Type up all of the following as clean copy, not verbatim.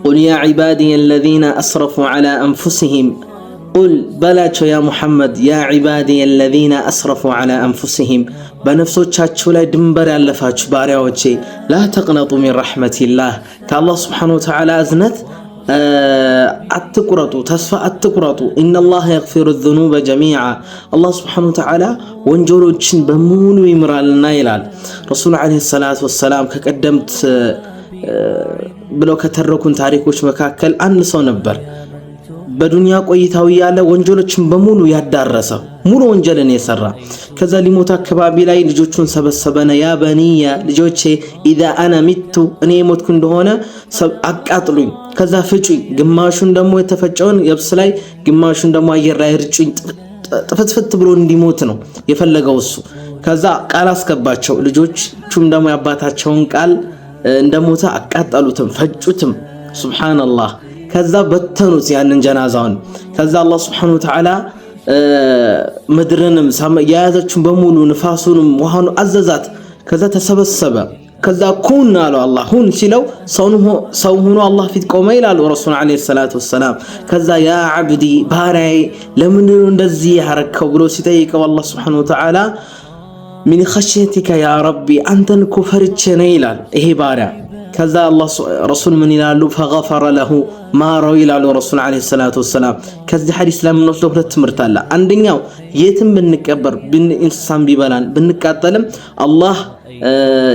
قل يا عبادي الذين أسرفوا على أنفسهم፣ قل በላቸው يا ሙሐመድ፣ يا عبادي الذين أسرفوا على أنفسهم፣ በነፍሶቻችሁ ላይ ድንበር ያለፋችሁ ባሪያዎቼ፣ لا تقنطوا من رحمة الله፣ ከአላህ سبحانه وتعالى እዝነት አትቁረጡ፣ ተስፋ አትቁረጡ። إن الله يغفر الذنوب جميعا፣ አላህ سبحانه وتعالى ወንጀሎችን በሙሉ ይምራልና ይላል። ረሱል عليه الصلاة والسلام ከቀደምት ብለው ከተረኩን ታሪኮች መካከል አንድ ሰው ነበር። በዱንያ ቆይታው እያለ ወንጀሎችን በሙሉ ያዳረሰ፣ ሙሉ ወንጀልን የሰራ። ከዛ ሊሞት አካባቢ ላይ ልጆቹን ሰበሰበና يا بني፣ ልጆቼ፣ إذا أنا مت፣ እኔ የሞትኩ እንደሆነ አቃጥሉኝ፣ ከዛ ፍጩኝ፣ ግማሹን ደግሞ የተፈጨውን የብስ ላይ ግማሹን ደግሞ አየር ላይ እርጩኝ። ጥፍትፍት ብሎ እንዲሞት ነው የፈለገው እሱ። ከዛ ቃል አስገባቸው። ልጆቹም ደግሞ የአባታቸውን ቃል እንደሞተ አቃጠሉትም፣ ፈጩትም። سبحان الله። ከዛ በተኑት ያንን ጀናዛውን። ከዛ አላህ سبحانه وتعالى ምድርንም የያዘችውን በሙሉ ንፋሱንም ውሃኑ አዘዛት። ከዛ ተሰበሰበ። ከዛ كن አለው አላህ። ሁን ሲለው ሰው ሆኖ አላህ ፊት ቆመ ይላሉ ረሱል عليه الصلاة والسلام። ከዛ يا عبدي፣ ባሪያዬ፣ ለምንድነው እንደዚህ ያረከው ብሎ ሲጠይቀው አላህ سبحانه وتعالى من خشيتك يا ربي፣ አንተን እኮ ፈርቼ ነው ይላል ይሄ ባሪያ። ከዛ ረሱል ምን ይላሉ? فغفر له፣ ማረው ይላሉ ረሱል عليه الصلاة والسلام። ከዚህ ሐዲስ ላይ የምንወስደው ሁለት ትምህርት አለ። አንደኛው የትም ብንቀበር፣ እንስሳም ቢበላን፣ ብንቃጠልም አላህ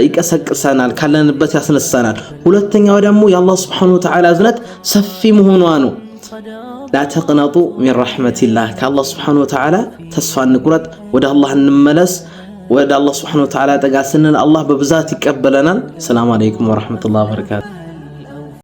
ይቀሰቅሰናል፣ ካለንበት ያስነሳናል። ሁለተኛው ደግሞ የአላህ سبحانه وتعالى እዝነት ሰፊ መሆኗ ነው። لا تقنطوا من رحمة الله፣ ከአላህ سبحانه وتعالى ተስፋ አንቁረጥ፣ ወደ አላህ እንመለስ። ወደ አላህ سبحانه وتعالى ጠጋ ስንል አላህ በብዛት ይቀበለናል። السلام عليكم ورحمة الله وبركاته።